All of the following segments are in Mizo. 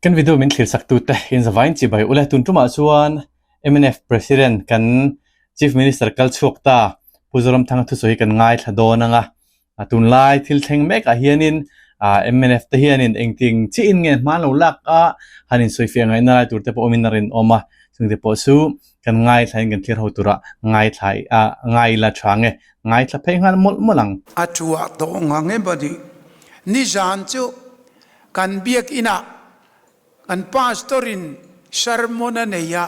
Kan video min thlir sak tute in zavain chibai ule tun tumah chuan mnf President kan Chief Minister kal chhuak ta Pu Zoramthanga thusawi hi kan ngaithla dawn anga tunlai thil thleng mekah hianin mnf te hianin engting chiah in nge hma lo lak a han insawifiah ngaihna lai tur te pawh awmin a rinawm a chungte pawh chu kan ngaithla in kan thlir ho tura ngaithla ngaila tha nge ngaithla phei nghal mawlh mawlh ang. A thuah tawh ngang em a ni. Nizan chu Kan biakinah kan pastor-in sermon a nei a,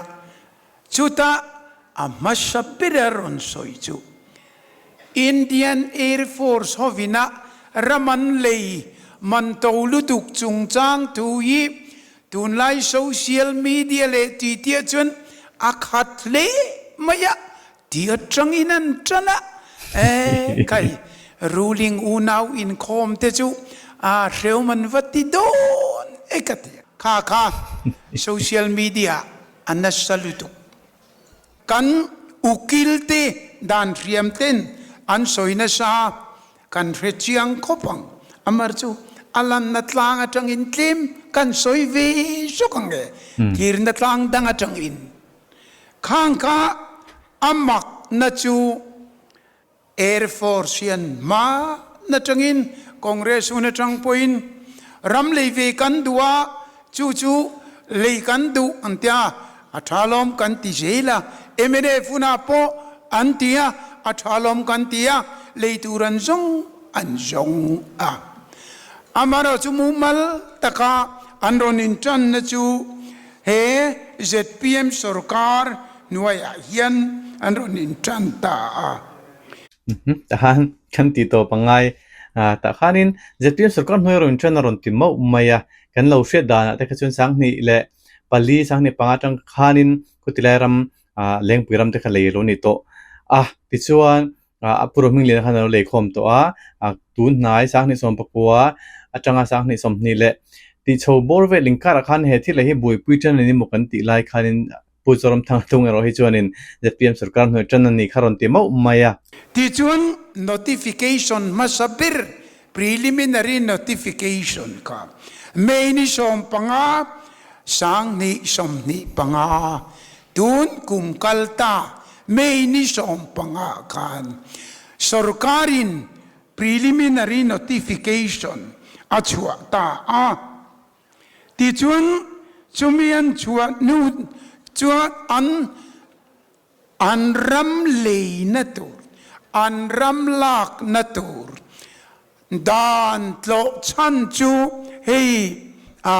chutah a hmasa ber a rawn sawi chu Indian Air Force hovina ram an lei man to lutuk chungchang thu hi tunlai social media leh titiah chuan a khat hle mai a Ti atangin an tan a, e kai ruling unau inkhawm te chu a hrehawm an va ti dawn e ka ti. Kha kha social media a nasa lutuk. Kan ukil te dan hriam ten an sawi nasa kan hre chiang khawp ang. Amar chu a lanna tlang atangin tlem kan sawi ve zawk ang e, thirna tlang dang atangin. Khang kha a makna chu Air Force hian hma atangin Congress hun atang pawhin ram lei ve kan duh a, chu chu lei kan duh an tia, a tha lawm kan ti zel a, mnf hunah pawh an ti a, a tha lawm kan ti a, lei tur an zawng an zawng a. Amaherawhchu mumal taka an rawn intanna chu He zpm sorkar hnuaiah hian an rawn intan ta a. Tahan kan tih tawp a ngai. Tah khanin zpm sorkar hnuai a rawn intan a rawn ti mauh mai a. Kan lo hriat danah te kha chuan 24 4, 25 atang khanin khawtilai ram Lengpui ram te kha lei a lo ni tawh a. Tichuan A pu Rohmingliana khan a lo leikhawm tawh a, a tun hnai 2019 atanga 2020 leh tihchho bawr vel inkarah khan he thil hi buaipui tan a ni maw kan tih lai khanin Pu Zoramthanga thung erawh hi chuanin zpm sorkar hnuai tan a ni kha rawn ti mauh mai a. Tichuan notification hmasa ber preliminary notification kha May ni 15, 2025 tun kum kal ta May ni 15 khan sorkarin preliminary notification a chhuah ta a. Tichuan chumi an chhuah hnu chuan an an ram leina tur, an ram lakna tur dan tlawh chhan chu hei a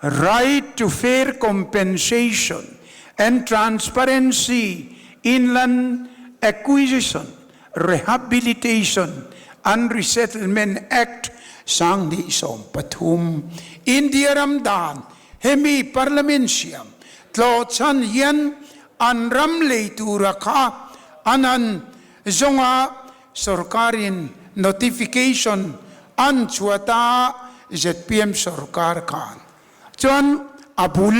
Right to fair compensation and transparency in land acquisition, rehabilitation and resettlement Act 2013, India ram dan hemi Parliament siam tlawh chhan hian an ram lei tura kha an han zawnga Sorkarin notification an chhuat a zpm sorkar khan chuan a bul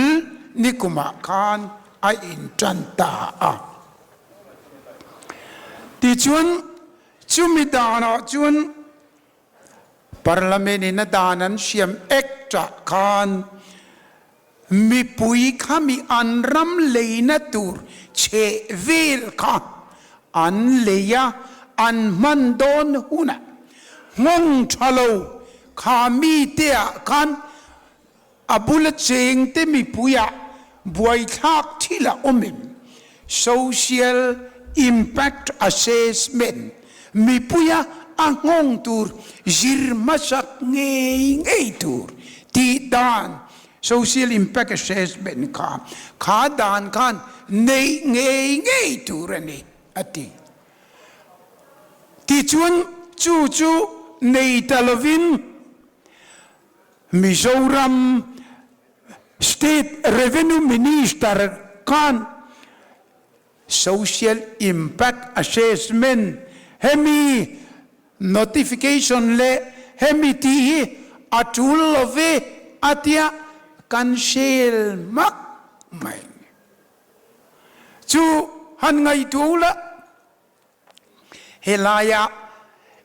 nikumah khan a intan ta a. Tichuan chumi danah chuan Parliament in a dan an siam Act ah khan Mipui kha mi an ram leina tur chheh vel kha an lei a, an hman dawn hunah nghawng tha lo kha mite ah khan a bula chengte mipuiah buaithlak thil a awm em? Social Impact Assessment, Mipuia a nghawng tur zir hmasak ngei ngei tur tih dan Social Impact Assessment kha kha dan khan neih ngei ngei tur a ni, a ti. Tichuan chu chu nei ta lovin Mizoram State Revenue Minister khan Social Impact Assessment hemi notification leh hemi tih hi a tul lo ve a tia kan sel hmak mai. Chu han ngaihtuah ula helaia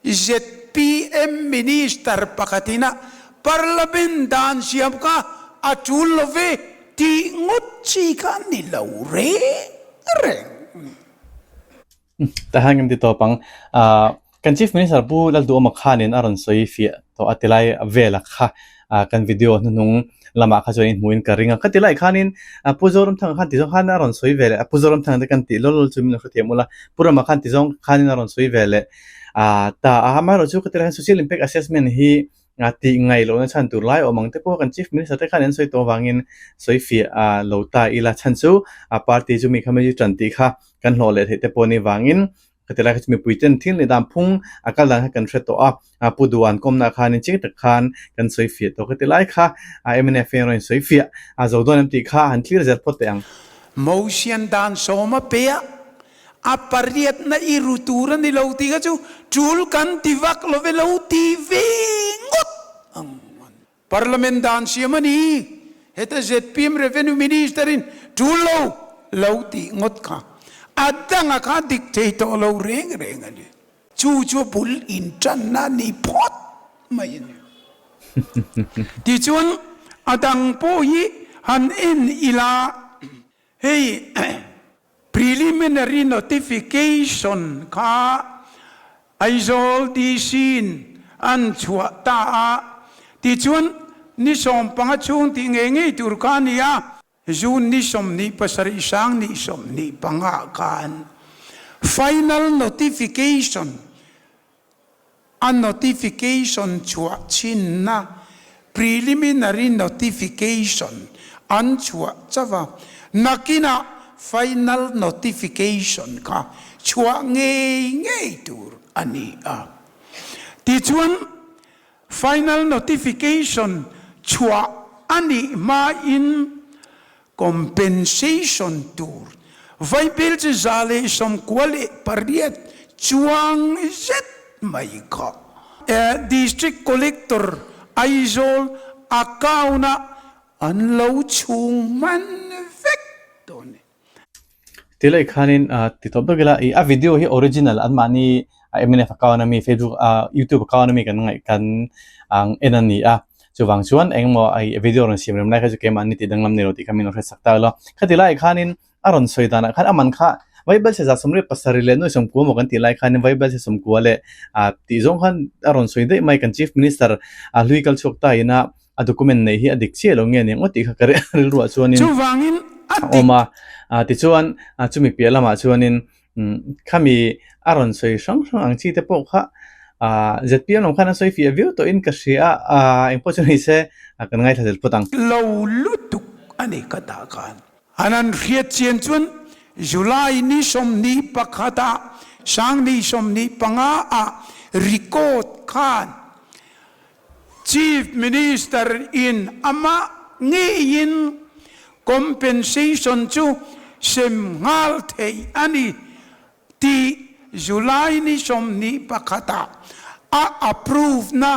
zpm Minister pakhatin a. Parliament dan siam kha a tul lo ve tih ngawt chi kha a ni lo reng reng. Tahan kan ti tawp ang. Kan Chief Minister Pu Lalduhawma khanin a rawn sawi fiah tawh a tilai vela kha kan video hnuhnung lamah kha chuan in hmuhin ka ring a. Kha tilai khanin Pu Zoramthanga khan tizawng khan a rawn sawi ve leh a, Pu Zoramthanga te kan tih lawl lawl chu min lo hrethiam ula, Pu Rama khan tizawng khanin a rawn sawi ve leh ta a. Amaherawhchu kha tilai khan Social Impact Assessment hi tih ngaih lohna chhan tur lai awm ang te pawh kan Chief Minister te khan an sawi tawh avangin sawi fiah lo ta ila. Chhan chu party chu mi kha mi chu tan tih kha kan hlawh leh theih te pawh ni vangin Khatihlai kha chu mipui ten thil ni dan phung a kal dan kha kan hre tawh a, Pu Duan kawmna khanin chiang tak khan kan sawi fiah tawh. Khatihlai kha mnf hian rawn sawi fiah a zo dawn em tih kha han thlir zel phawt teh ang. Motion dan sawm a pe a, a pariatna i ru tur a ni lo tih kha chu tul kan ti vak lo ve lo ti ve ngawt ang. Parliament dan siam a ni. Heta zpm Revenue Minister in tul lo lo tih ngawt kha a danga kha dik thei tawh lo reng reng a ni. Chu chu bul intanna a ni phawt mai a ni. Tichuan a dang pawh hi han en ila hei Preliminary notification kha Aizawl DC-in an chhuah ta a, tichuan ni 15 chhung tih ngei ngei tur kha a ni a. June ni 27 sang ni 25 khan final notification A notification chhuah chhinna, preliminary notification, an chhuah chauh a, nakinah final notification kha chhuah ngei ngei tur a ni a. Tichuan, final notification chhuah a nih hmain Compensation tur vaibel chi 198 chuang zet mai kha District Collector Aizawl account ah an lo chhung hman vek dawn a ni. Tilai khanin ti tawp deuh ila ih a video hi original anmahni mnf account ami Facebook youtube account ami kan ngaih kan ang en a ni a chuvang chuan engemaw ai video rawn siam rem lai kha chu keimahni tih danglam ni lo tih kha min lo hresak ta ilo khati lai khanin a rawn sawi danah khan a man kha vaibelchhe 187 leh nuai 90 maw kan tih lai khanin vaibelchhe 90 leh ah tih zawng khan a rawn sawi daih mai kan chief minister a hlui kal chhuak ta ina a document nei hi a dik chiah lo nge nia ngawt tih kha ka rilruah chuanin Chuvangin a a dik. awm a, ah tichuan chumi piah lamah chuanin khami a rawn sawi hrang hrang ang chi te pawh kha ah zpm lam khan a sawi fiah viau tawhin ka hria a, ah engpawh chu ni se kan ngaithla zel phawt ang. Lo lutuk a ni ka dah khan. An an hriat chian chuan July ni 21 ah sang ni 25 ah record khan Chief Minister in amah ngeiin compensation chu sem nghal theih a ni tih July ni 21 ah a approve na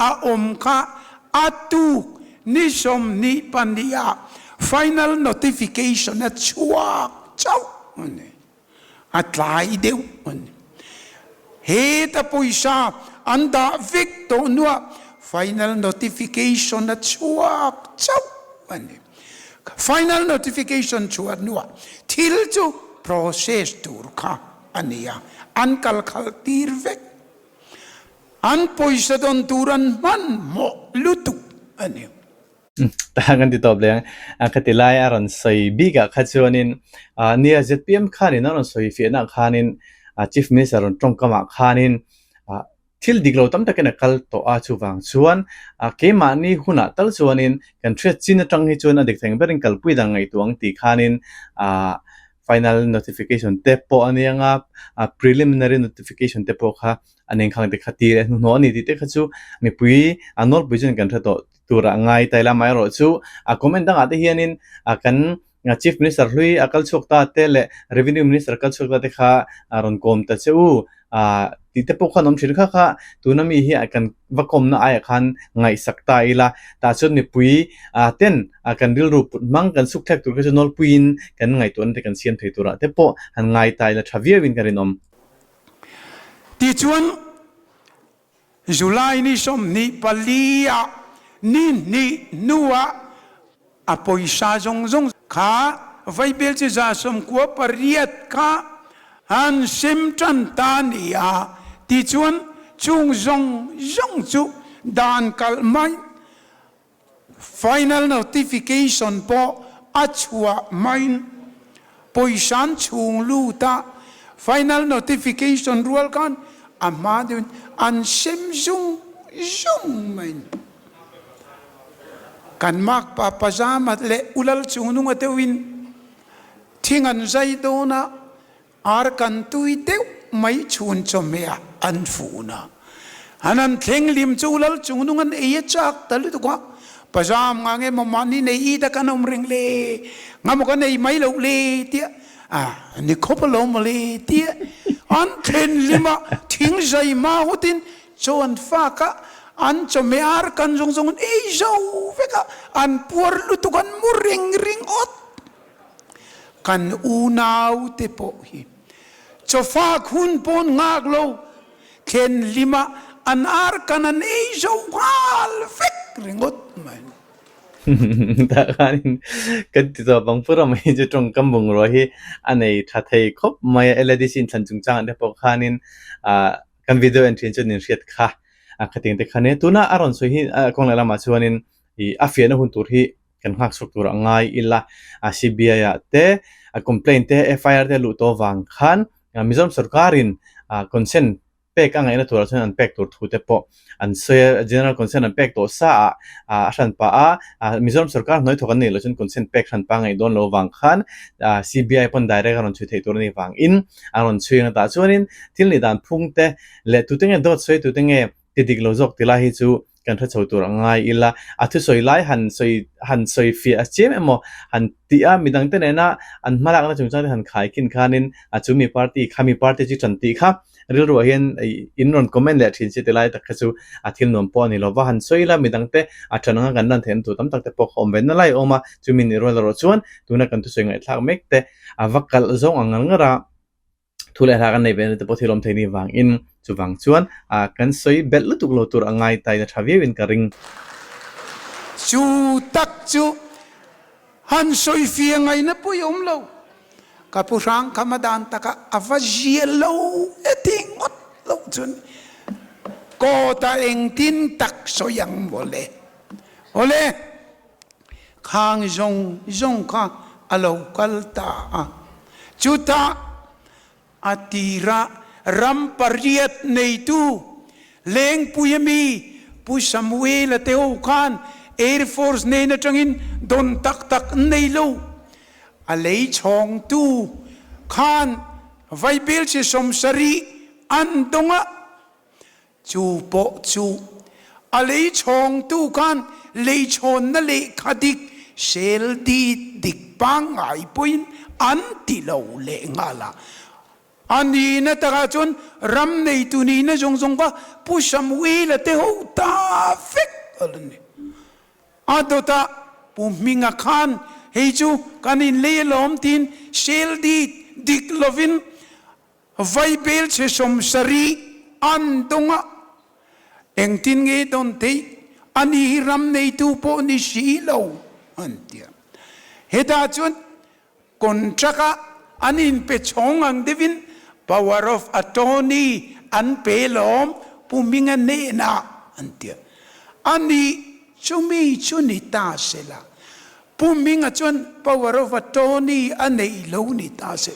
a awm kha a tuk ni 22 ah final notification a chhuak chauh a ni. A tlai deuh a ni. Heta pawisa an dah vek tawh hnuah final notification a chhuak chauh a ni. Final notification chhuah hnuah thil chu process tur kha a ni a, an kal khalh tir vek. An pawisa dawn tur an hmanhmawh lutuk a ni. Ta kan ti tawp leh ang. Khati lai a rawn sawi bikah kha chuanin nia zpm khanin a rawn sawi fiahna khanin Chief Minister rawn tawngkamah khanin thil dik lo tam takin a kal tawh a, chuvang chuan keimahni hunah tal chuanin kan hriat chin atang hi chuan a dik theng berin kalpui dan ngaihtuah ang tih khanin final notification te pawh a nia nga, preliminary notification te pawh kha a nengkhang te kha ti leh hnuhnawh a ni tih te kha chu mipui a nawlpui chuan kan hre tawh. Tura ngai ta ila amaherawh chu a comment dangah te hianin a kan Chief Minister hlui a kal chhuak ta te leh Revenue Minister kal chhuak ta te kha a rawn kawm ta che u a tih te pawh khan awm thin kha kha tuna mi hi kan va kawmna aiah khan ngaihsak ta ila tah chuan mipui a ten a kan rilru put hmang kan suk thlek tur kha chu nawlpuiin kan ngaihtuahna te kan siam thei turah te pawh han ngai ta ila tha viauin ka rinawm. Tichuan July ni 24 ah. Ni hnih hnuah a pawisa zawng zawng kha vaibel chi 98 kha an sem tan ta ni a, tichuan chung zawng zawng chu dan kalh mai Final notification pawh a chhuah hmain pawisan chhung lut a, final notification rual khan a hma deuhin an sem zung zung mai. Kan makpa pajama leh ulal chungnunga deuhin thing an zai dawn a, Ar kan tui deuh mai chhun chawhmeh ah an fun a, an han thleng lim chu lal chungnung an ei a chak ta lutuk a, pazam nga nge maw mahni nei it a kan awm reng le, nga maw kan ei mai loh le tia a ni khawp alawm maw le tia an thlen lim a, thing zai hma hutin chaw an fak a, an chawhmeh ar kan zawng zawng an ei zo vek a, an puar lutuk an mu ring ring awt. Kan unaute pawh hi chawfak hun pawn nghak lo thlen hlima an ar kan an ei zo nghal vek ringawt mai. Tah khanin kan ti tawp ang pura mai chu tawngkam bungrua hi a nei tha thei khawp mai a, LADC inthlan chungchangah te pawh khanin ah kan video en thin chuan inhriat kha a khating te khan e. Tuna a rawn sawi hi kawng leh lamah chuanin ih a fiahna hun tur hi kan nghak chhuak tur a ngai ila a CBI ah te a complaint te FIR te a luh tawh vang khan Mizoram sorkarin consent pek a ngaihna turah chuan an pek tur thu te pawh an sawi a, general consent an pek tawh sa ah a hran pah a, Mizoram sorkar hnuai thawk an neih loh chuan consent pek hran pah a ngaih dawn loh vang khan CBI pawn direct a rawn chhui theih tur a nih vangin an rawn chhui ang tah chuanin thil nih dan phung te leh tute nge dawt sawi tute nge ti dik lo zawk ti lai hi chu kan hre chho tur a ngai ila, a thusawi lai han sawi han sawi fiah a chiam emaw han tih a, midang te nena an hmalakna chungchang te han khai khin khanin a chu mi party kha mi party chu tan tih kha rilruah hian in rawn comment leh thin si ti lai tak kha chu a thil nuam pawh a ni lova, han sawi ila midang te a tan anga kan lan theihna tur tam tak te pawh kha awm ve na lai a awm a, chumi nih rual erawh chuan tuna kan thusawi ngaihthlak mek te a va kalh zawng ang ngar ngar a. Thu leh hla kan nei ve na te pawh thil awm thei ni vangin chuvang chuan ah kan sawi belh lutuk lo tur a ngai tai na tha viau in ka ring. Chu tak chu han sawi fia ngaihna pawh i awm lo. Ka pu hrang kha ma dan takah a va zia lo e tih ngawt loh chuan kawtah engtin tak sawi ang mawle. Awle. Khang zawng zawng kha a lo kal ta a. Chutah a tirah ram pariat neitu Lengpui ami Pu Samuel-a te ho khan Air Force nen atangin dawn tak tak an nei lo. A lei chhawngtu khan Vaibel chi 70 an dawng a. Chu pawh chu a lei chhawngtu khan leichhawnna lehkha dik sel dit dik pangngai pawhin an ti lo leh nghal a. A nihna takah chuan ram neitu nihna zawng zawng kha Pu Samuela te ho ta vek a la ni. A dawtah Pu Hminga khan hei chu kan inlei alawm tiin sel dit dik lovin Vaibel chhe 70 an dawng a, engtin nge dawn theih? Ani hi ram neitu pawh ni si lo, an ti a. Hetah chuan contract a an inpe chhawng ang deuhin power of attorney an pe lawm Pu Hminga hnenah, an ti a. Ani chumi chu ni ta sela. Pu Hminga chuan power of attorney a neih lo ni ta se.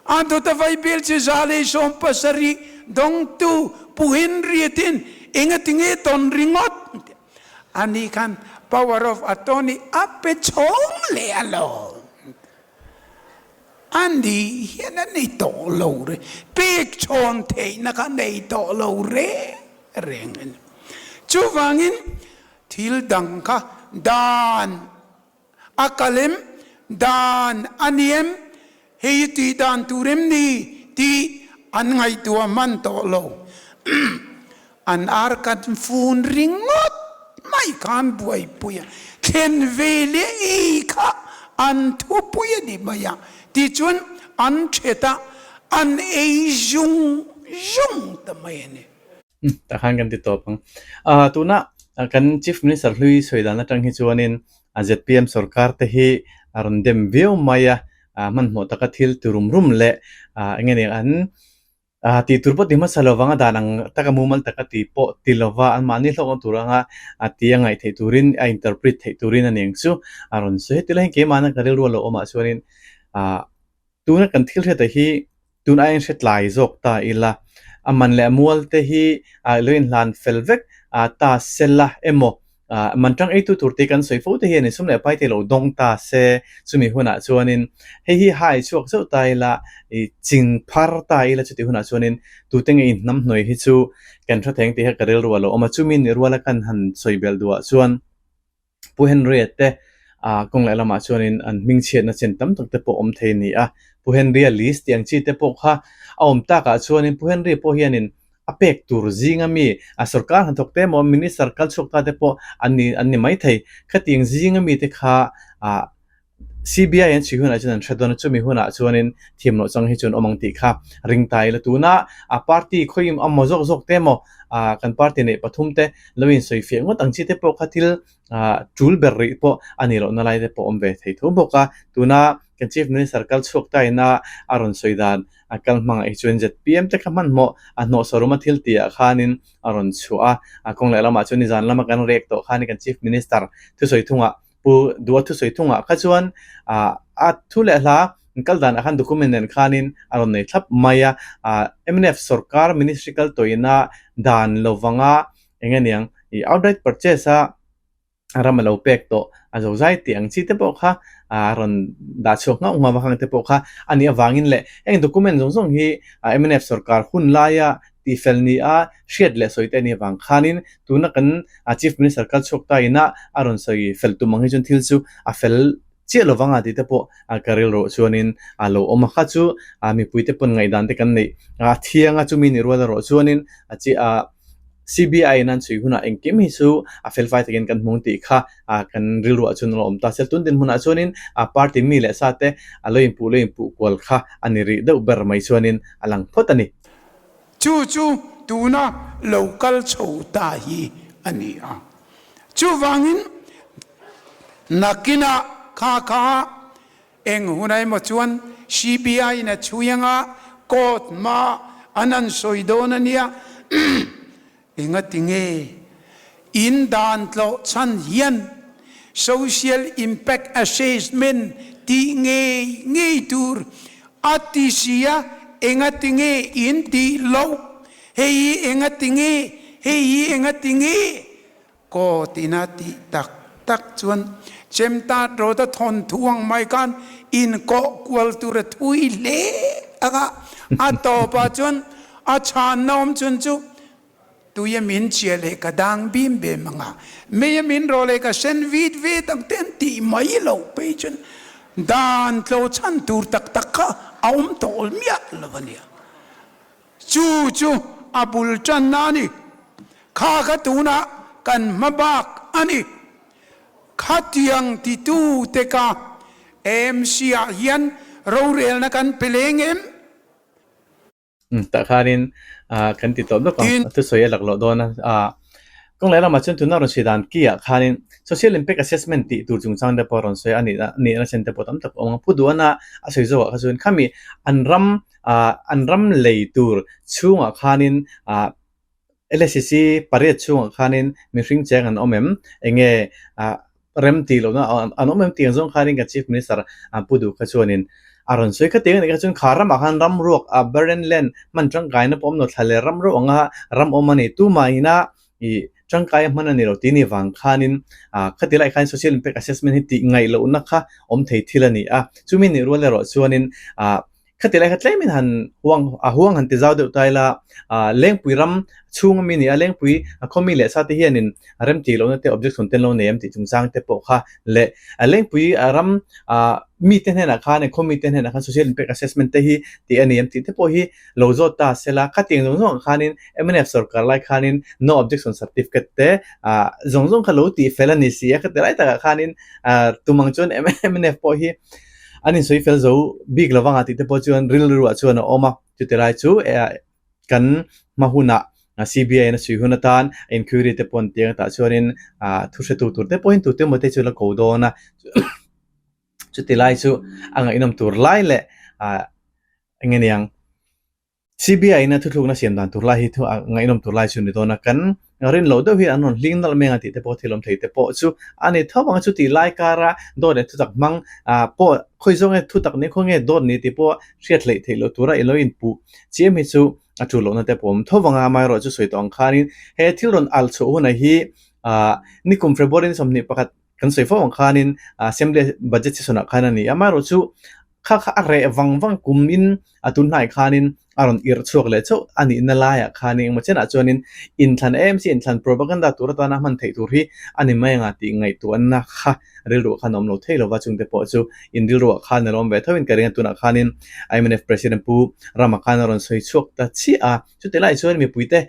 A dawta vaibel chi 170 dawngtu Pu Henry tin engati nge tawn ringawt? Ani khan power of attorney a pe chhawng leh a lo. A ni hian a ni tawh lo re. Pek chhawn theihna kha nei tawh lo reng reng a ni. Chuvangin Thil dang kha dan a kal em, dan a ni em, hei hi tih dan tur em ni tih an ngaihtuah hman tawh lo. An ar kan fun ringawt mai khan buaipui a, thlen ve leh ei kha an thupui a ni mai a, tichuan an thet a, an ei zung zung ta mai a ni. Tah khan kan ti tawp ang. Ah tuna. Kan Chief Minister hlui sawi dan atang hi chuanin zpm sorkar te hi a rawn dem viau mai a, hmanhmawh taka thil ti rum rum leh eng nge ni an tih tur pawh ti hmasa lo vang a dan ang taka mumal taka ti pawh ti lova anmahni hlawkna tur anga ti a ngaih theih turin a interpret theih turin a ni ang chu a rawn sawi. Heti lai hian keimahna ka rilru a lo awmah chuanin Tuna kan thil hriatah hi tun aiin hre tlai zawk ta ila, a man leh a mual te hi lo inhlan fel vek ta se la emaw, man tang eitu tur te kan sawi fo te hian insum leh pai te lo dawng ta se, chumi hunah chuanin hei hi hai chhuak zauh ta ila, i ching phar ta ila chutih hunah chuanin tute nge inhnamhnuai hi chu kan hre thei ang tih kha ka rilru a lo awm a, chumi ni ruala kan han sawi belh duhah chuan. Pu Henry-a te kawng leh lamah chuanin an hmingchhiatna chen tam tak te pawh awm thei a ni a. Pu Henry-a list tih ang chi te pawh kha a awm takah chuanin Pu Henry-a pawh hianin a pek tur zinga mi a sorkar hnathawk te emaw minister kal chhuak ta te pawh an ni an ni maithei. Khatiang zinga mi te kha ah CBI an chhui hunah chuan an hre dawn a, chumi hunah chuanin thiam loh chang hi chuan awm ang tih kha ring ta ila. Tuna a party khawiim a maw zawk zawk te emaw ah kan party neih pathum te lo insawi fiah ngawt ang chi te pawh kha thil ah tul ber rih pawh a nih lohna lai te pawh awm ve thei tho bawk a. Tuna kan Chief Minister kal chhuak ta ina a rawn sawi dan a kal hmangah hi chuan zpm te kha hmanhmawh a hnawhsawr awm a thil tih ah khanin a rawn chhuah a, a kawng leh lamah chuan nizan lama kan rek tawh khanin kan Chief Minister thusawi thungah Pu Dua thusawi thungah kha chuan a thu leh hla kal danah khan document nen khanin a rawn nei thlap mai a, mnf sorkar ministry kal tawina dan lovanga eng nge niang ih outright purchase a ram a lo pek tawh a zo zai tih ang chi te pawh kha a rawn dah chhuak nghauh nghauh vang te pawh kha a nih avangin leh heng document zawng zawng hi mnf sorkar hun laia tihfel ni a hriat leh sawi te a nih avang khanin tuna kan Chief Minister kal chhuak ta ina a rawn sawi fel tum ang hi chuan thil chu a fel chiah lo vang a tih te pawh ka rilru chuanin a lo awm a. Kha chu mipui te pawn ngaihdan te kan neih a thiang a, chumi nih rual erawh chuanin a chi a CBI in an chhui hunah engkim hi chu a fel fai takin kan hmung tih kha kan rilruah chuan a lo awm ta. Sel tun dinhmunah chuanin a party mi leh sa te a lo inpuh lo inpuh kual kha a ni rih deuh ber mai chuanin a lang phawt a ni. Chu chu tuna lo kal chho ta hi a ni a. Chuvangin nakinah kha kha eng hun emaw chuan CBI in a chhui anga court hma an han sawi dawn a nia. Engatinge in dan tlawh chhan hian Social Impact Assessment tih ngei ngei tur a ti si a, engatinge in tih loh? Hei hi engatinge? Hei hi engatinge? Court ina tih tak tak chuan Chemtat Road a thawnthu ang mai khan inkawh kual tur a thui hle ang a, a tawpah chuan a chhanna awm chhun chu Tuia min chia leh ka dang bim bem ang a, meia min rawh leh ka sen vit vit ang te an tih mai loh phei chuan dan tlo chhan tur tak tak kha a awm tawh miah lo a nia. Chu chu a bul tanna a ni. Kha kha tunah kan hma bak a ni. Khatiang titu te ka AMC ah hian rorelna kan pe leng em? Tah khanin kan ti tawh bawk ang, thusawi a lak loh dawn a. Kawng leh lamah chuan tuna rawn sawi dan ki ah khanin Social Impact Assessment tih tur chungchang te pawh a rawn sawi a, a nihna chen te pawh tam tak a awm a. Pu Duhana a sawi zawkah kha chuan khami an ram an ram lei tur chhungah khanin LSCC pariat chhungah khanin mihring cheng an awm em? Enge rem tih lohna an awm em tih ang zawng khanin kan Chief Minister Pu Duh kha chuanin a rawn sawi kha tiang a nih kha chuan kha ramah khan ram ruak a barren land hman tangkaina pawh awm lo thla leh ram ruak anga ram awm a ni. Tumah ina ih tangkai a hman a ni lo tih ni vang khanin khati lai khan Social Impact Assessment hi tih ngaih lohna kha awm thei thil a ni a. Chumi nih rual erawh chuanin Khati lai kha tlemin han huang a huang han ti zau deuh ta ila, ah Lengpui ram chhung ami ni a, Lengpui a khawmi leh sa te hianin a rem tih lohna te objection te an lo nei em tih chungchang te pawh kha leh Lengpui ram ah mite hnenah khan khawmi te hnenah khan social impact assessment te hi tih a ni em tih te pawh hi lo zawt ta sela, khatiang zawng zawngah khanin mnf sorkar lai khanin no objection certificate te ah zawng zawng kha lo tih fel a ni si a, khati lai takah khanin ah tumang chuan mnf pawh hi An insawi fel zo bik lo vanga tih te pawh chuan rilruah chuan a awm a, chuti lai chu kan hma hunah CBI in a chhui hun atan inquiry te pawh an ti ang tah chuanin ah thu hretu tur te pawhin tute emaw te chu la ko dawn a chuti lai chu a ngaihnawm tur lai leh ah eng nge niang CBI in a thuthlukna siam dan tur lai hi thu a ngaihnawm tur lai chu ni dawn a kan rin loh deuh hi an rawn hling nalh mai ang a tih te pawh thil awm thei te pawh chu a ni tho ang a chuti lai kara dawt leh thutak hmang ah pawh khawi zawng nge thutak ni khawi nge dawt ni tih pawh hriat hleih theih loh tura i lo inpuh chiam hi chu a tul lohna te pawh awm tho vang a, amaherawhchu chu sawi tawh ang khanin he thil rawn al chhuah hunah hi ah nikum February ni 21 kan sawi fo ang khanin assembly budget session ah khan a ni a, amaherawhchu kha kha a reh vang vang kumin a tun hnai khanin a rawn irh chhuak leh chauh a nihna laiah khanin engmaw chenah chuanin inthlan AMC inthlan propaganda tur atana hman theih tur hi a ni mai anga tih ngaihtuahna kha rilruah khan a awm lo thei lova, chungte pawh chu in rilruah khan a lo awm ve tho in ka ring a, tunah khanin mnf President Pu Rama khan a rawn sawi chhuak ta chiah a, chuti lai chuan mipuite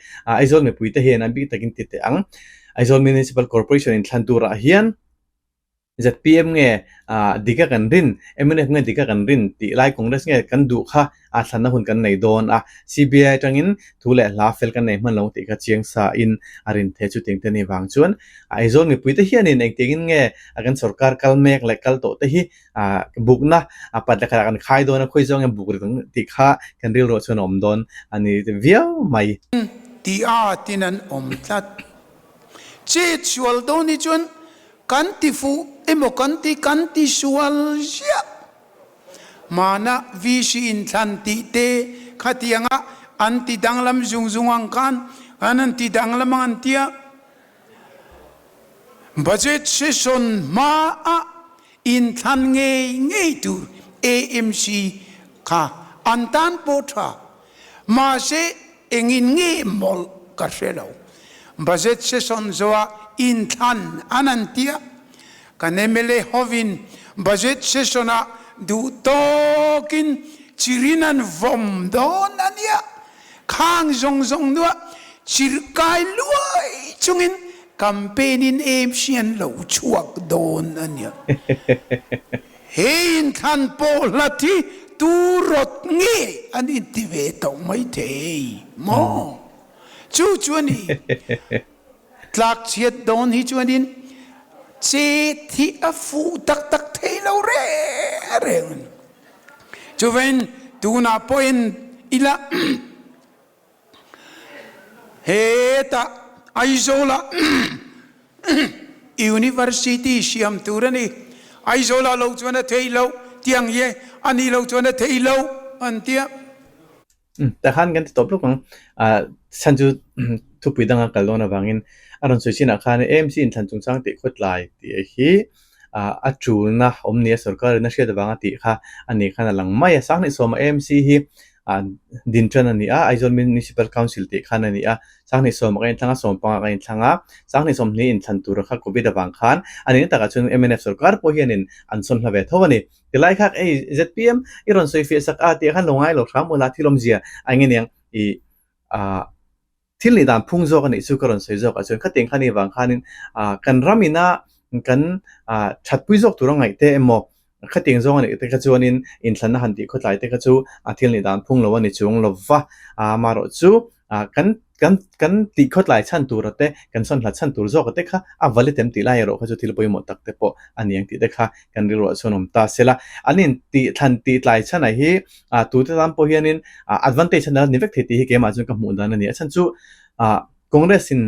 Aizawl mipuite hian an bik takin ti teh ang, Aizawl Municipal Corporation inthlan turah hian zpm nge dika kan rin, mnf nge dika kan rin tih lai Congress nge kan duh kha a thlanna hun kan nei dawn a, CBI atangin thu leh hla fel kan nei hman lo tih kha chiang sa in a rin thei chu tiang te ni vang chuan Aizawl mipuite hianin engtiangin nge a kan sorkar kal mek leh kal tawh te hi bukna a pat leh khatah kan khai dawn a, khawi zawng nge buk ri ang tih kha kan rilruah chuan a awm dawn a ni viau mai. Ti a tin an awm tlat. Chet sual dawn hi chuan kan ti fuh emaw kan ti kan ti sual ziah. Hmana VC inthlan tih te khatianga an ti danglam zung zung ang khan kan an ti danglam ang an tia. Budget session hmaah inthlan ngei ngei tur AMC kha an tan pawh tha. Mahse engin nge mawlh ka hre lo. Budget session zawhah inthlan an an tia. Kan mla hovin budget session-ah duh tawkin chirin an vawm dawn a nia. Khang zawng zawng nuah chirh kai luai chungin campaign-in AMC an lo chhuak dawn a nia. He inthlan pawh hlat hi tu rawt nge an inti ve tawh maithei maw? Chu chu a ni. Tlak chhiat dawn hi chuanin chet hi a fuh tak tak thei lo reng reng a ni. Chuvain tunah pawhin ila hetah Aizawlah University siam tur a ni. Aizawlah lo chuan a thei lo, tiang hi a nih lo chuan a thei lo an ti a. Tah khan kan ti tawp lawk ang. Ah chhan chu thupui danga kal dawn avangin a rawn sawi chinah khan AMC inthlan chungchang tih khawtlai tih hi ah a tulna awm nia sorkarin a hriat avanga tih kha a nih khan a lang mai a. Sanghnih sawma AMC hi ah din tan a ni a, Aizawl Municipal Council tih khan a ni a. Sanghnih sawma ka inthlang a, sawm panga ka inthlang a, sanghnih sawmhnih inthlan tura kha Covid avang khan a nihna takah chuan mnf sorkar pawh hianin an sawn hla ve tho a ni. Tilai kha ei zpm i rawn sawi fiah sak a tih khan lo ngai lo hram ula thil awmzia a eng aniang i ah thil nih dan phung zawk a nih chu ka rawn sawi zawk ah chuan khatiang khan i vang khanin ah kan ram ina kan ah thatpui zawk tur a ngaih te emaw khatiang zawng a nih te kha chuanin inthlanna han tih khawtlai te kha chu a thil nih dan phung lo a ni chuang lova ah amaherawh chu Ah, kan, kan, kan tih khawtlai chhan tura te, kan sawn hlat chhan tur zawka te kha a valid em tih lai erawh kha chu thil pawimawh tak te pawh a ni ang tih te kha kan rilruah chuan awm ta se la. An in tih thlan tih tlai chhanah hi ah tute tan pawh hianin ah advantage a ni vek thei tih hi keimah chuan ka hmuh dan a ni. A chhan chu ah Congress in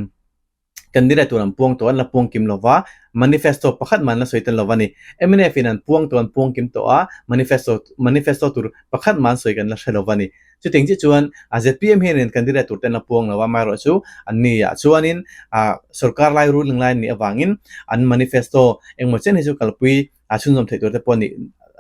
Candidate tur an puang tawh an la puang kim lo va, manifesto pakhat mah an la sawi tel lo va ni. Mnf in an puang tawh an puang kim tawh a, manifesto manifesto tur pakhat mah an sawi kan la hre lo va ni. Chutiang chiah chuan a zpm hianin candidate tur te an la puang lo va, amaherawhchu an ni ah chuanin ah sorkar lai ruling lai an nih avangin an manifesto engmaw chen hi chu kalpui a chhunzawm theih tur te pawh nih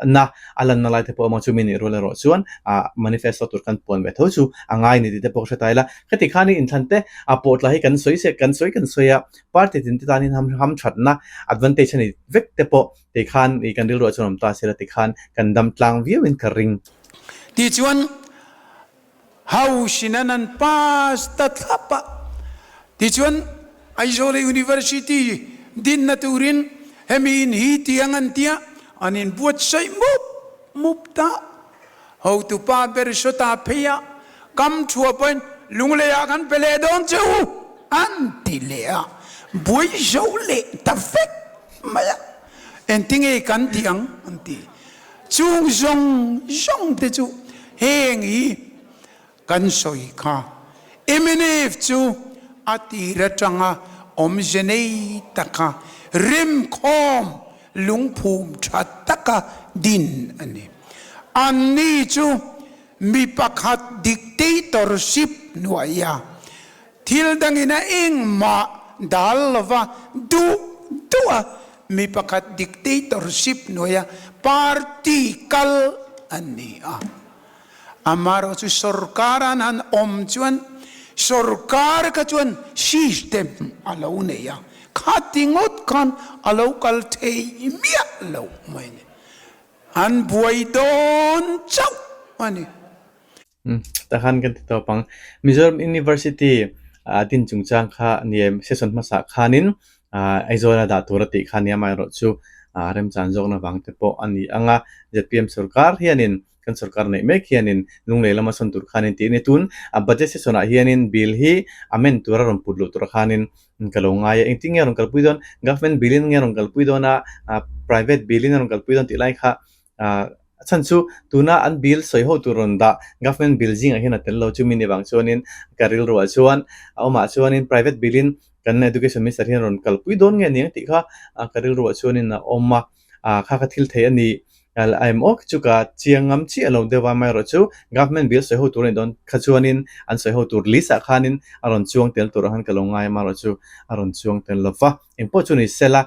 na a lanna lai te pawh awm ang chu mi nih rual erawh chuan ah manifesto tur kan puan ve tho chu a ngai ni tih te pawh ka hre ta ila. Khati khan i inthlan te a pawh tla hi kan sawi se kan sawi kan sawi a, party tin te tan hian ham ham thatna advantage a ni vek te pawh ti khan i kan rilruah chuan awm ta se la ti khan kan dam tlang viau in ka ring. Tichuan House in an an pass ta thlap a, tichuan Aizawl University dinna turin hemi in hi tiang an tia an inbuatsaih mup mup ta. Hotupa ber sawta phei a, kam thua pawhin Lungleiah kan pe leh dawn che u an ti leh a, buai zo leh ta vek mai a, engtinge kan tih ang an ti. Chung zawng zawng te chu heng hi kan sawi kha. Mnf chu a tir atanga awmze nei taka remkhawm lungphum tha taka din a ni. Anni chu mi pakhat dictatorship hnuaia thil dangin a engmah dal lova duh duh a mi pakhat dictatorship hnuaia party kal an ni a. Amaherawh chu sorkar an han awm chuan sorkar kha chuan system a lo nei a, khati ngawt khan a lo kal thei miah lo mai a ni. An buai dawn chauh a ni. Takhan kan ti tawp ang. Mizoram University a din chungchang kha ni session hmasa khanin Aizawl a dah tur a tih kha nia amaherawhchu remchan zawkna vang te pawh a ni ang a. Zpm sorkar hianin Kan sorkar neih mek hianin Lunglei lama sawn tur khanin tih a ni. Tun a budget session ah hianin bill hi amend tura rawn put luh tur khanin ka lo ngai a. Engtin nge a rawn kalpui dawn? Government bill in nge a rawn kalpui dawn a, private bill in a rawn kalpui dawn tih lai kha a chhan chu tuna an bill sawi ho tur rawn dah government bill zingah hian a tel lo. Chumi ni vang chuanin ka rilruah chuan a awmah chuanin private bill in kan education minister hian rawn kalpui dawn nge aniang tih kha ka rilruah chuanin a awm a. Kha ka thil thei a ni. Em awk chu ka chiang ngam chiah lo deuh a, amaherawh chu government bill sawi ho tur a nih dawn kha chuanin an sawi ho tur list ah khanin a rawn chuang tel tur ah khan ka lo ngai a, amaherawh chu a rawn chuang tel lo va. Engpawh chu ni sela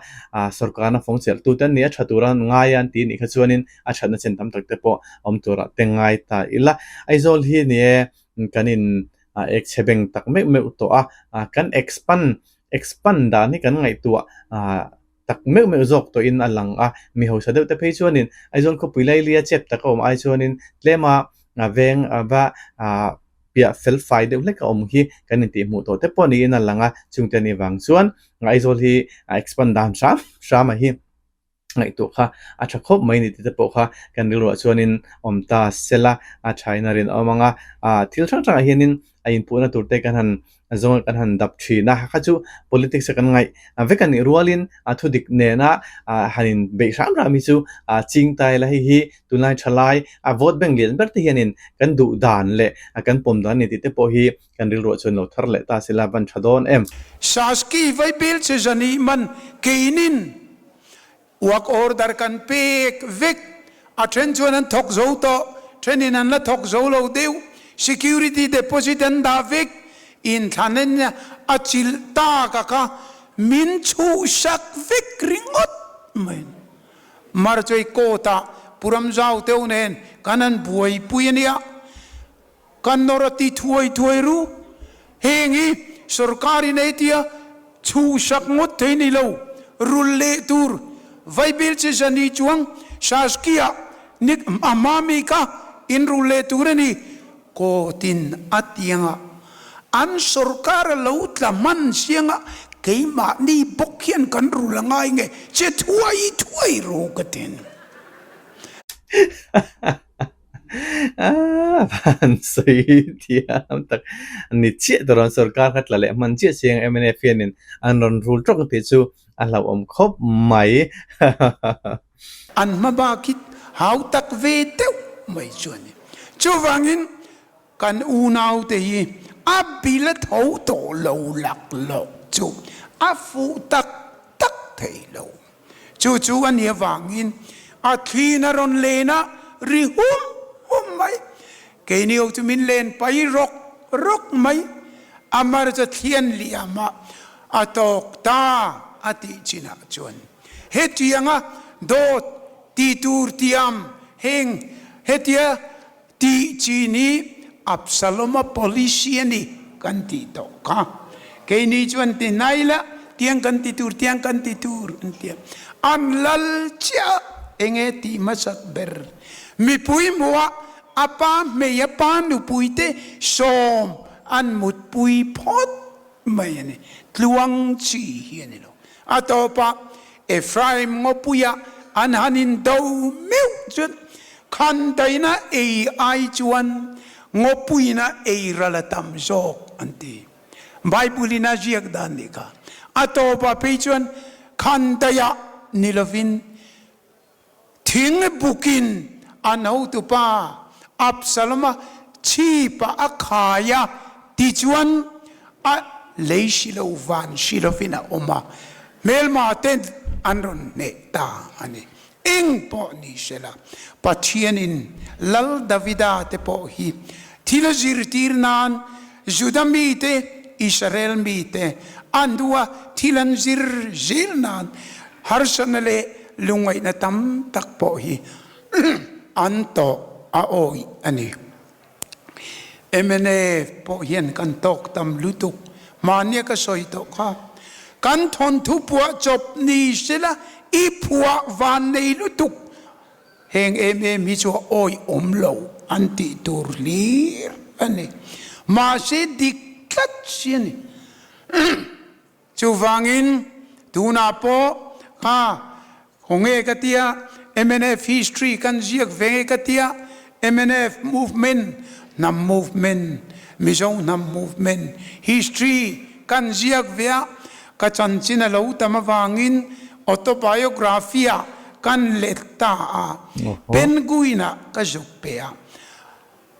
sorkarna fawng chelh tu te an ni a, tha tura ngai a an ti nih kha chuanin a thatna chen tam tak te pawh awm turah te ngai ta ila. Aizawl hi ni e kan in ek chhe beng tak meuh meuh tawh a, kan expand expand dan hi kan ngaihtuah tak meuh meuh zawk tawhin a lang a, mi hausa deuh te phei chuanin Aizawl khawpui lailia chep tak a awm ai chuanin tlema veng va piah fel fai deuh hlek a awm hi kan intih hmuh tawh te pawh niin a lang a, chungte anih vang chuan Aizawl hi a expand dan hram hram a hi ngaihtuah kha a tha khawp mai ni tih te pawh kha kan rilruah chuanin awm ta sela a thain a rinawm ang a, thil hrang hrangah hianin a inpuhna tur te kan han zawnga kan han dap thin a, kha chu politics a kan ngaih vek a nih rualin a thudik nena han in beih hram hram hi chu ching ta ila hei hi tunlai tha lai a vote bank lian ber te hianin kan duh dan leh kan pawm dan a ni tih te pawh hi kan rilruah chuan lo thar leh ta sila van tha dawn em. Saski Vaibel che zani man keinin Work order kan pek vek, a then chuan an thawk zo tawh, thenin an la thawk zo lo deuh, security deposit an dah vek, inthlan a chilh tak a kha min chhuhsak vek ringawt mai a ni. Marchei court ah Pu Ramzau teuh nen kan han buaipui a nia. Kan nawr a ti thuai thuai ru. Heng hi sorkar in ei tia chhuhsak ngawt thei ni lo, rul leh tur Vaibel che zani chuang Saskia nik a hma mi kha in rul leh tur a ni. Kawtin a tianga an sorkar a lo tla hman sianga keimahni bawk hian kan rul a ngai nge che thuai thuai ru ka ti a ni. Van sawi thiam tak ni chiah tur an sorkar kha tla leh hman chiah chiang mnf hianin an rawn rul tawk tih chu a hlauhawm khawp mai. An hma bak hi hau tak ve deuh mai chu a ni. Chuvangin kan unaute hi a bil a tho tawh lo laklawk chu a fuh tak tak thei lo. Chu chu a nih avangin a thliin a rawn len a, ri hum hum mai. Keini ho chu min len pai rawk rawk mai. A mar chu thlian liam a, a tawk ta a tih chinah chuan hetianga dawt ti tur tiam heng hetia Tih chin hi Absalom-a policy a ni kan tih tawh kha. Keini chuan ti hnai la, tiang kan ti tur, tiang kan ti tur an ti a. An lal chiah enge tih hmasak ber. Mipui hmuhah a pa hmei a pa nupuite sawm an mutpui phawt mai a ni. Tluang chi hi a ni lo. A tawpah Ephraim ngawpuia an han indo meuh chuan khandaina ei ai chuan Ngawpuina ei ral a tam zawk an ti. Bible-in a ziak dan nih kha. A tawpah phei chuan khandaiah ni lovin thing bukin an hotupa Absalom-a chhipah a khai a, tichuan a lei si lo van si lovin a awm a, hmelma ten an rawn hneh ta a ni. Eng pawh ni sela, Pathianin Lal Davida te pawh hi thil a zirtir nan Juda mite, Israel mite an duh a, thil an zir zel nan harsatna leh lungngaihna tam tak pawh hi an tawh a awih a ni. Mnf pawh hian kan tawk tam lutuk. Mahnia ka sawi tawh kha. Kan thawnthu puah chawp ni sela i phuah van nei lutuk. Heng em em hi chu a awihawm lo an tih tur hlir a ni. Mahse dik tlat si a ni. Chuvangin tunah pawh kha khawnge ka tia mnf history kan ziak ve nge ka tia mnf movement hnam movement Mizo hnam movement history kan ziak ve a ka chanchin a lo tam avangin autobiography ah kan let ta a Penguin ah ka zuk pe a.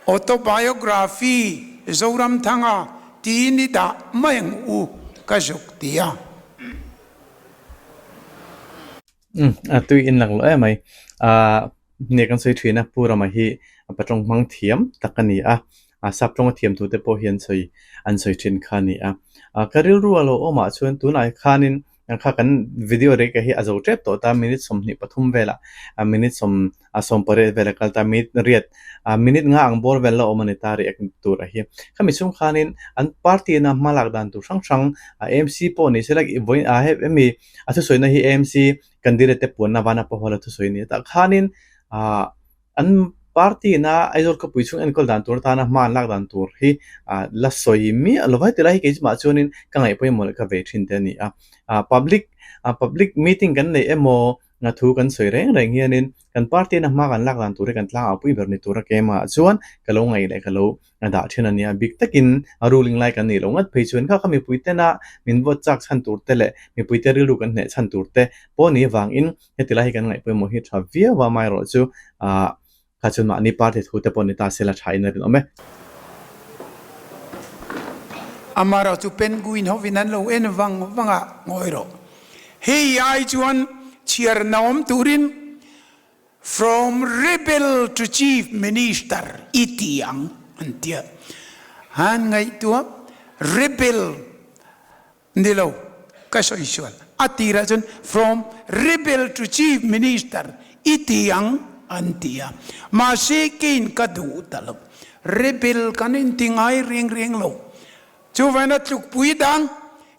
Autobiography Zoramthanga tiin i dah mai ang u ka zuk ti a. Umm a tui in lang lo em mai. Ahh nia kan sawi thin a Pu Rama hi patawng hmang thiam tak a ni a, sap tawnga thiam thu te pawh hi an sawi an sawi thin kha a ni a. Ka rilru a lo awmah chuan tunah khanin Kha kan video rek hi a zo tep tawh ta, minute 23 velah minute 18 vel a kal ta, minute riat minute nga ang bawr vel la awm a ni ta react tur a hi. Khami chhung khanin an party ina hma lak dan tur hrang hrang AMC pawh ni sela vawiin a hemi a thusawina hi AMC candidate te puanna vana pawh a thusawi a ni tah khanin ah An party ina Aizawl khawpui chhung enkawl dan tur atana hma an lak dan tur hi la sawi miah lo va. Heti lai hi keimah chuanin ka ngaih pawimawh leh ka ve thin te a ni a. Public public meeting kan neih emaw thu kan sawi reng reng hianin kan party ina hma kan lak dan tur hi kan tlangau pui ber ni tura keimah chuan ka lo ngaih leh ka lo dah thin a ni a. Bik takin a ruling lai kan nih loh ngat phei chuan kha kha mipui tena min vote chak chhan tur te leh mipui te rilru kan hneh chhan tur te pawh ni avangin Heti lai hi kan ngaih pawimawh hi tha viau a, amaherawhchu ah kha chuan mahni party thu te pawh ni ta se la tha in a rinawm e. Amaherawhchu penguin hovin an lo en vang vang a, ngawi rawh. Hei ai chuan chhiar naawm turin From Rebel to Chief Minister i ti ang an tia. Han ngaihtuah Rebel Ni lo, ka sawi sual. A tirah chuan From Rebel to Chief Minister i ti ang an ti a. Mahse keiin ka duh ta lo. Rebel kan inti ngai reng reng lo. Chuvain a tlukpui dang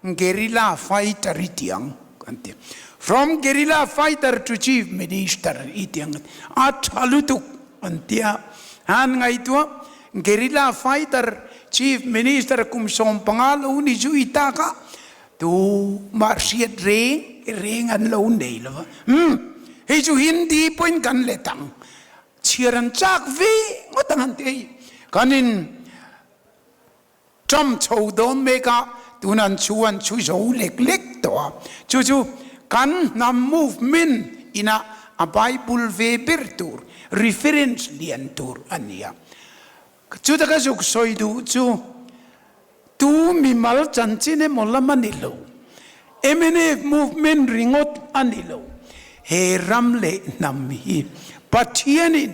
Guerrilla Fighter i ti ang an ti a. From Guerrilla Fighter to Chief Minister i ti ang an ti a. A tha lutuk an ti a. Han ngaihtuah Guerrilla fighter Chief Minister kum 15 lo ni zui tak a, tumah hriat reng reng an lo nei lo va. Umm, hei chu Hindi pawhin kan let ang, chhiar an chak ve ngawt ang an ti hei. Kan in Trump chho dawn mek a, tun an chhu an chhu zo lek lek tawh a. Chu chu kan hnam movement ina a Bible ve ber tur, reference lian tur a ni a. Chuta ka zuk sawi duh chu tu mimal chanchin emaw lam a ni lo, mnf movement ringawt a ni lo. He ram leh hnam hi Pathianin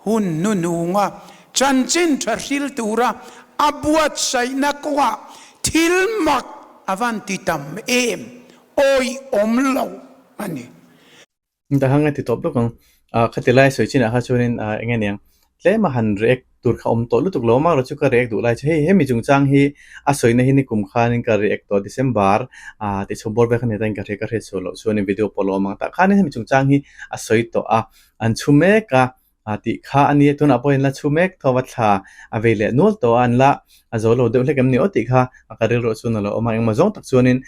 hun hnuhnunga chanchin tha hril tura a buatsaihna kawngah thil mak a van ti tam em awihawm lo a ni. Dahang a ti tawp lawk ang. Khati lai sawi chinah kha chuanin eng nge niang tlem a han react tur kha awm tawh lutuk lo a, amaherawhchu ka react duh lai chu hei hemi chungchang hi a sawina hi nikum khanin ka react tawh December tih chho bawr vel kha ni ta in ka hria ka hriat chhuah loh chuanin video pawh a lo awm ang tah khanin hemi chungchang hi a sawi tawh a. An chhu mek a, tih kha a nia, tunah pawhin la chhu mek tho a thla a vei leh nual tawh a, an la a zo lo deuh hlek em ni aw tih kha a ka rilruah chuan a lo awm a, engmaw zawng tak chuanin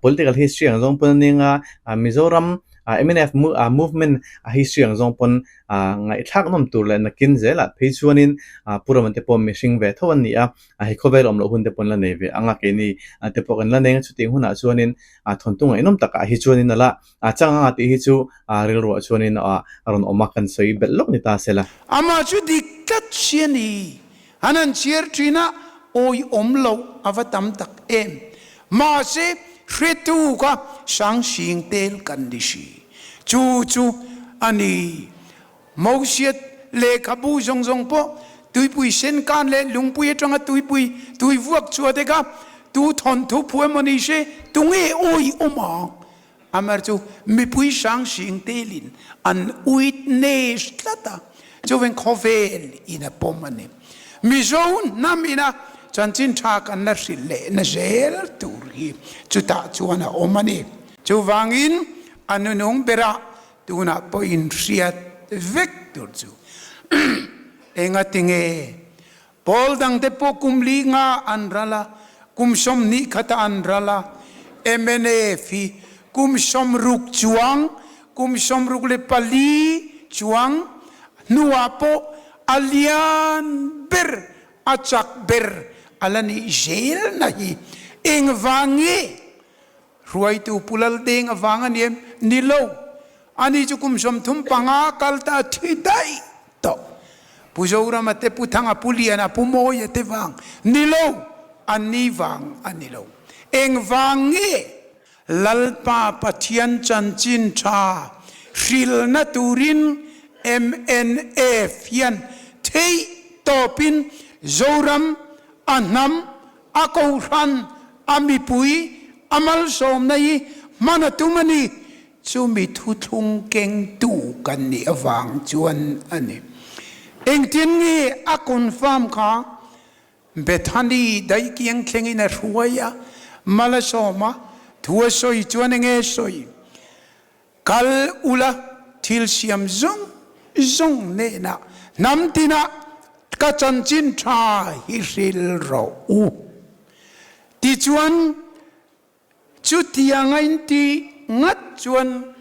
political history ang zawng pawn a ning a, Mizoram. Mnf movement a history ang zawng pawn ngaihthlak nawm tur leh nakin zelah phei chuanin Pu Raman te pawh mihring ve tho an ni a, hei khawvel awm loh hun te pawh an la nei ve ang a, keini te pawh kan la nei ang a, chutiang hunah chuanin thawnthu ngaihnawm takah hi chuanin a la chang ang a tih hi chu rilruah chuanin a rawn awm a, kan sawi belh lawk ni ta se la. Amah chu dik tlat si a ni. An han chhiar thin a, awiawm loh a va tam tak em. Mahse, hretu kha Sangsing tel kan ni si. Chu chu a ni. Mosiat lehkhabu zawng zawng pawh tuipui sen kan leh lungpui atanga tuipui tui vuak chhuah te kha tu thawnthu phu emaw ni se, tunge awiawm ang? Amar chu mipui Sangsing telin an witness tlat a, chuveng khawvel in a pawm a ni. Mizo hnam ina chanchin tha kan la hrilh lehna zel tur hi chutah chuan a awm a ni. Chuvangin a nunung berah tunah pawh in hriat vek tur chu engatinge Pawl dangte pawh kum li nga an ral a, kum 20 khatah an ral a, mnf hi kum 60 chuang, kum 64 chuang hnuah pawh a lian ber, a chak ber a la nih zelna hi engvang nge? Hruaitu Pu Laldeng avang a ni em? Ni lo. Ani chu kum 35 kal ta a thi daih tawh. Pu Zorama te, Pu Thanga, Pu Liana, Pu Mawia te vang ni lo. Anni vang a ni lo. Eng vang nge? Lalpa Pathian chanchin tha hrilna turin mnf hian theih tawpin Zoram a hnam A kohhran, a mipui, a malsawmna hi hman a tum a ni. Chumi thuthlung kengtu kan nih avang chuan a ni. Engtin nge a confirm kha? Bethany daihkiang thlengin a hruai a, mal a sawm a, thu a sawi chuan enge sawi? Kal ula thil siam zawng zawng hnenah hnam tinah ka chanchin tha hi hril rawh u. Tichuan, chutianga inti ngat chuan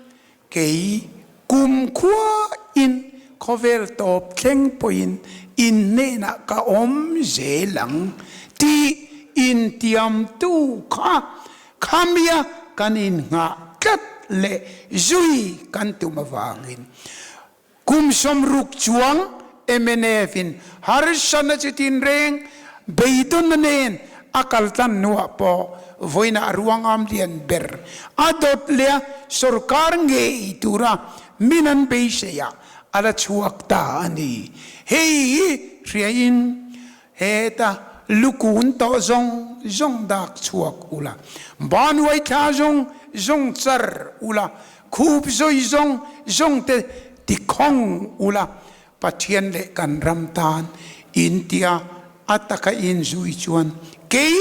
kei kumkhua in khawvel tawp thleng pawhin in hnenah ka awm zel ang tih intiamtu kha Khamia kan innghah tlat leh zui kan tum avangin kum 60 chuang mnf in harsatna chi tinreng beidawnna nen a kaltlan hnuah pawh vawiinah ruangam lian ber a dawt leh a sorkar ngei tura min an beisei ah a la chhuak ta a ni. Hei hi hriain Heta lukun tawh zawng zawng dak chhuak ula, banhuai thla zawng zawng char ula, khup zawi zawng zawng te tikhawng ula, Pathian leh kan ram tan in tia a taka in zui chuan kei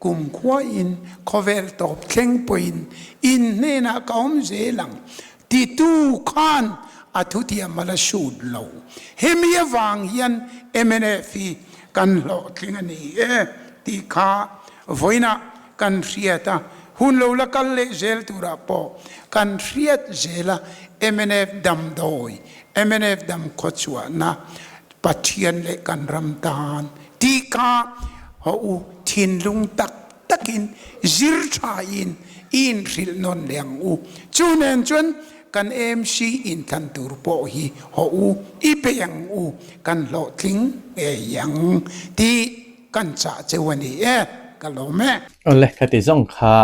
kumkhua in khawvel tawp thleng pawhin in hnenah ka awm zel ang. Titu khan a thutiam a la sut lo. Hemi avang hian mnf hi kan hlawhtling a ni e tih kha vawiinah kan hriat a, hun lo la kal leh zel turah pawh kan hriat zel a, mnf damdawi, mnf damkhawchhuahna, Pathian leh kan ram tan tih kha haw u thinlung tak takin zir thain i inhrilh nawn leh ang u. Chu nen chuan kan AMC inthlan tur pawh hi haw u i bei ang u, kan hlawhtling ngei ang tih kan chah cheu a ni e, ka lawm e. Awle, khati zawng kha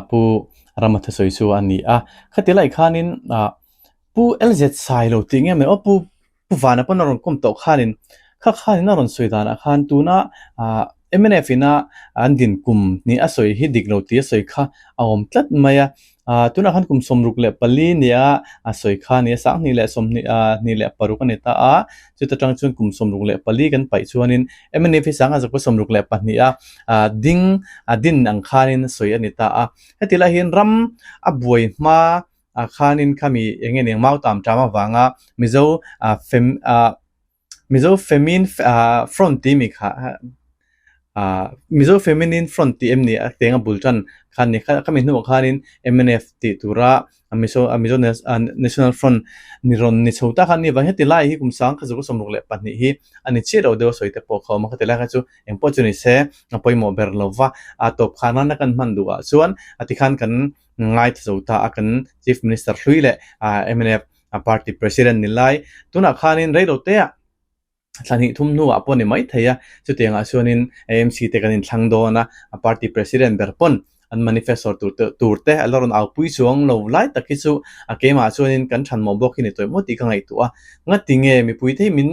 Pu Rama thusawi chu a ni a. Khati lai khanin Pu LZ Sailo tih nge mai aw Pu Pu Vana pawn a rawn kawm tawh khanin kha khanin a rawn sawi danah khan tuna ah mnf ina an din kum ni a sawi hi dik lo tih a sawi kha a awm tlat mai a, ah tunah khan kum 64 nia a sawi kha a ni a, 20 ah 26 a ni ta a, chuta tang chuan kum 64 kan paih chuanin mnf hi 1962 a ah ding a din ang khanin sawi a ni ta a, heti lai hian ram a buai hma ah khanin khami eng nge ni ang mau tam ṭam avanga Mizo ah fem ah Mizo Femin ah Front tih mi kha. Ah Mizo Feminine Front tih em ni a teng a bul tan khan ni kha khami hnuah khanin mnf tih tura Mizo Mizo National Front ni rawn ni chho tak a ni vang hian ti lai hi kum sang kha 62 hi a ni chiah lo deuh a sawi te pawh kha a awm a khati lai kha chu engpawh chu ni se a pawimawh ber lo va a tawp khan nana kan hman duh ah chuan a tikhan kan ngaithla zo ta a kan Chief Minister hlui leh mnf party President ni lai tunah khanin reilo te ah. Thla hnih thum hnuah pawh ni mai thei a, chutiangah chuanin AMC te kan inthlang dawn a, a party president ber pawn an manifesto tur te tur te a la rawn aupui chuang lo lai tak hi chu a keimah chuanin kan than mawh bawk hi ni tawih maw tih ka ngaihtuah a, ngati nge mipui te hi min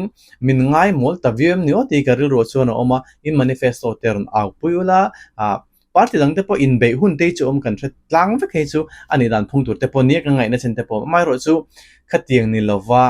min ngai mawl ta viau em ni aw tih ka rilruah chuan a awm a, in manifesto te rawn aupui ula ah party dang te pawh inbeih hun te hi chu awm kan hre tlang vek hei chu a nih dan phung tur te pawh nia ka ngaihna chin te pawh amaherawh chu khatiang ni lova.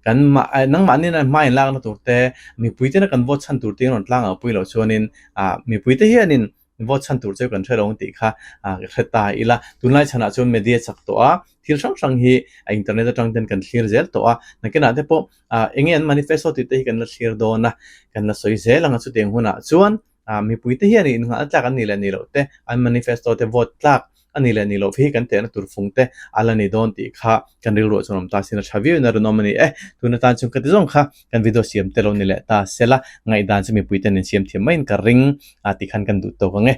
Kan mah nangmahni na hma in lakna tur te, mipui tena kan vote chhan tur te in rawn tlang ang pui loh chuanin ah mipui te hianin vote chhan tur chu kan hre lo ang tih kha ah ka hre ta ila. Tunlai chhanah chuan media chak tawh a, thil hrang hrang hi a internet atang ten kan thlir zel tawh a, nakinah te pawh ah enge an manifesto tih te hi kan la thlir dawn a, kan la sawi zel ang a chutiang hunah chuan ah mipuite hian innghahna tlak an nih leh nih loh te, an manifesto te vote tlak a nih leh nih loh hi kan tehna tur fung te a la ni dawn tih kha kan rilruah chuan awm ta sin a tha viau in a rinawm a ni e. Tuna tan chuan ka ti zawng kha kan video siam te lo ni leh ta sela ngaihdan chu mipuite nen siam thiam maiin ka ring a tikhan kan duh tawk ang e.